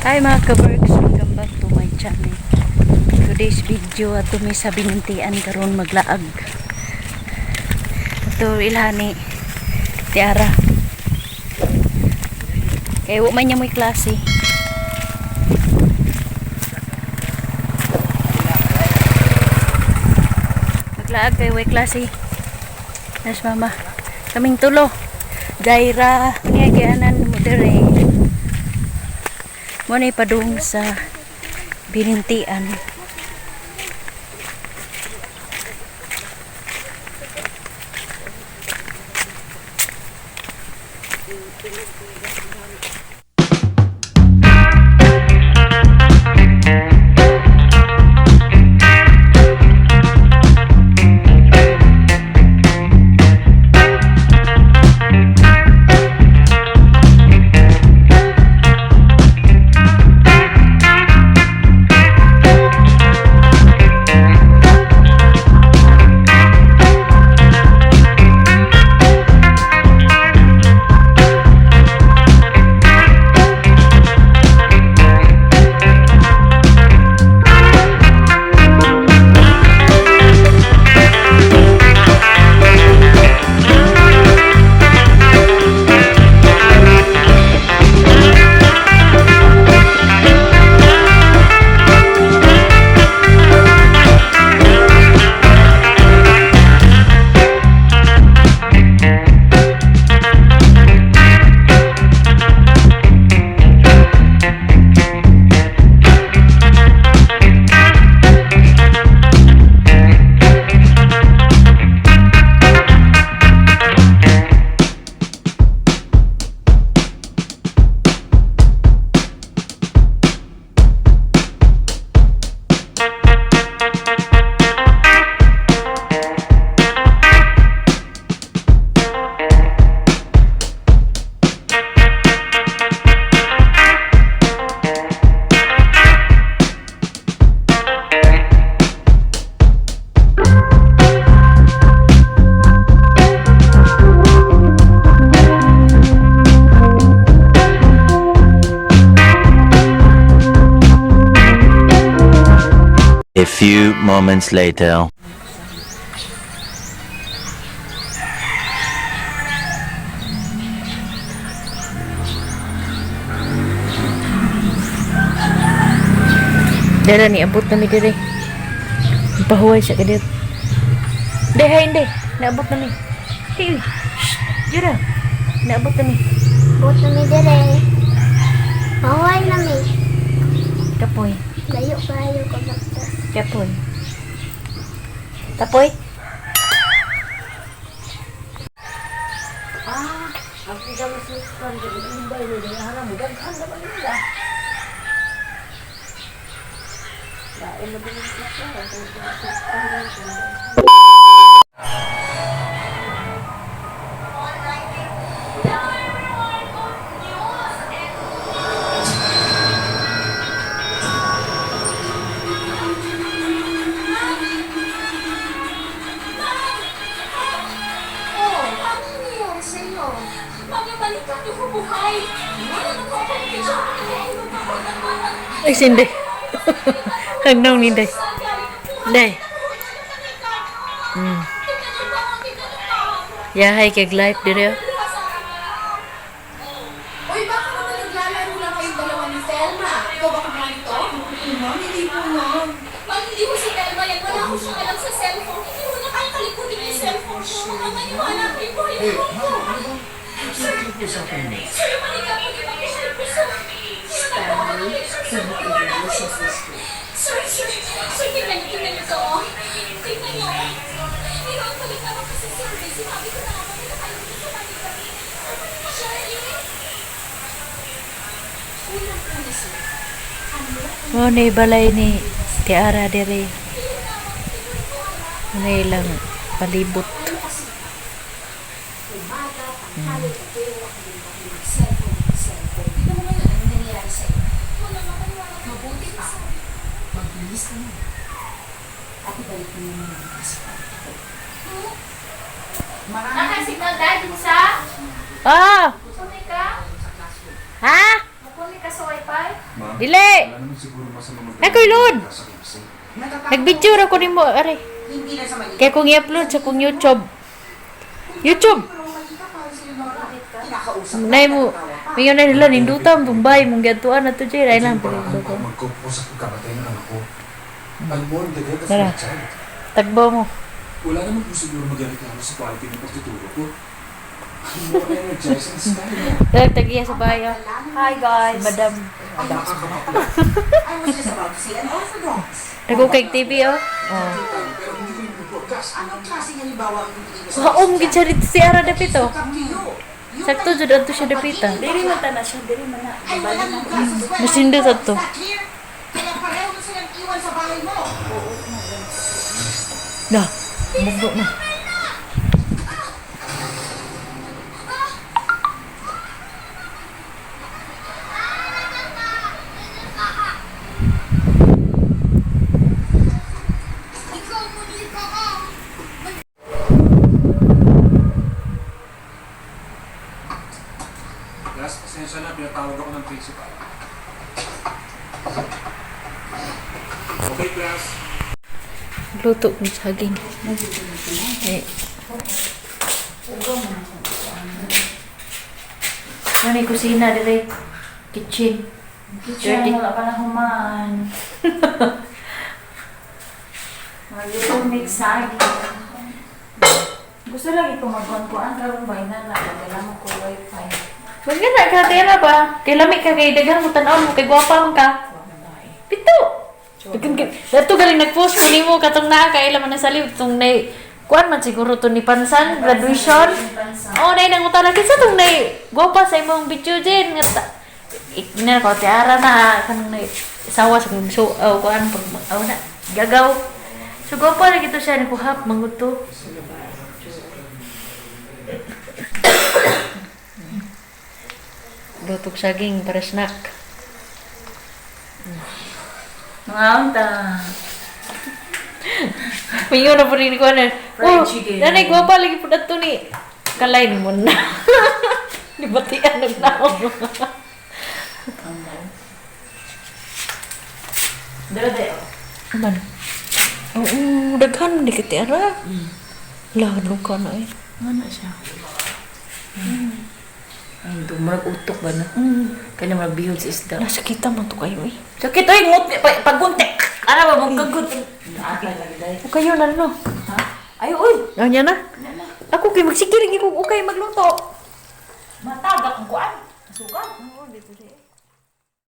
Hi, mga ka-works, welcome back to my channel. Today's video, ato mi sa Binintian karon maglaag. Ito ilhani Tiara. Kay wa man niya mo'y klase. Maglaag kay way klase. Nas mama. Kaming tulo. Jaira, niya gianan mo dire. Mo na padung sa Binintian. A few moments later. Dara ni abot na mi dire. Pahuway sa kadit. Hindi, hay, hindi. Naabot na mi. Hey, shh, Jura. Naabot na mi. Abot na mi dire. Pahuway na mi. Kapoy. Layo kayo kabaktas. Kapoy. Tapoy? Oh, ano nangyayari sa'yo? Mami, balikan niyo ko buhay. Wala na ko akong picture ko Ay, sindi. Hagnaw ni Day. Day. Yahay kag life dire, oh. Uy, baka naman naglalaro lang kayong dalawa ni Thelma. Ikaw ba kumuha nito? Ma'am, hindi po, ma'am. Ma'am, hindi ko si Thelma yan. Wala ko siyang alam sa cellphone. Hindi mo na kaya kalikutin yung cellphone ko. Baka maniwala kayo. Buhay ko po. Sir, sir, balikan mo yung mga sir ko, sir. Sir, nagpapakita kayo, sir. Sir, maniwala kayo, sir. Sir, sir, sir, tingnan niyo, tingnan niyo to, oh. Tingnan niyo, oh. Ikaw ang balikan mo kasi, sir, eh. Sinabi ko na nga, mamaya kayo dito sa balikan. Shirley? Unang-una, sir. Mo na balay ni Tiara dire. Mo na ilang palibot. Umaga, tanghali, gabi, wala kang mag-cellphone, cellphone. Tignan mo ngayon, ano nangyayari sa'yo? Mabuti pa, magbihis ka muna. At ibalik mo naman ang sa kwarto. Marami Nakasignal dahil din sa? Ah! Kunin ka? Ha? Kunin ka sa wifi? Ma'am, Dili! wala naman siguro masama mag- Ako'y load! Sa KFC. Nag-video ra ko nimo, are. Hindi na sa mali. Kaya kung i-upload sa kong YouTube. YouTube! Pero mali ka para si Leonora. Kinakausap ka, Nay mo, natatawa pa. mayon na nila, ninduta ang Bombay, mong giadtuan na to, Jay. Ay lang, Ito yung paraan pinindot para ko. mag-cope ko sa pagkamatay ng anak ko. I'm more the death of Tara. my child. Tagbo mo. Wala naman po siguro magreklamo sa quality ng pagtuturo ko. I'm more energized and style. Tag tagiya sa bahay, oh. Hi guys. Madam. Nakakapakla. I was just about to say unorthodox. Nagko kay TV, oh. Oh. Pero hindi ko yung podcast. Anong klaseng halimbawa ang ibigay mo sa Haom gid siya dito si Ara dapit, oh. Up to you. Yung Sakto jud adto siya dapit, ah. Diri man ta na siya, diri man na. Ay, walang lugar sa eskwela. Masindot ato. Is that clear? Kaya pareho na silang iwan sa bahay mo. Na, mugbo na. Ikaw, munlika ka. Last, pasensya na, pinatawag ako ng principal. Okay, class. Luto kong saging. Eh. Ano yung kusina dire? Kitchen. Kitchen, wala pa na human. Maluto mix saging. Gusto lagi ko magkuhan-kuhan karon ba ina na padala mo ko wifi. Wag na ka tira ba? Kay lami ka kay daghan mo tan-awon mo kay gwapa man ka. Pito. Daghan kay Dato galing nagpost ko nimo katong naa kay ila man na saliw tong nay kuan man siguro to ni Pansan graduation. Oh, nay nangutana kinsa tong nay gwapa sa imong video din nga ta- na ko tiara na kanang nay sawa sa kong so oh, kuan pag aw na gagaw. So gwapa lagi to siya ni kuhap manguto. Lutog saging para snack. Mga unta. Mingon na po rin ko na. Fried Oh, chicken. nanay, gwapa lagi po dato ni. Kalain mo na. Di ba tiyan nagnaong? Dala dayo. Man. Oo, daghan di ka tiara. Lalo ka na eh. Ano siya? Ay, dumurag utok ba na? Kaya murag bihod sa isda. Nasa kita man to kayo eh. Sakit oy, ngut paguntek. Ara ba mong kagut. O kayo na no. Ha? Ay oy, Ano niya na? Ako kay magsikiring ko ukay magluto. matagak ang kuan. Asukan.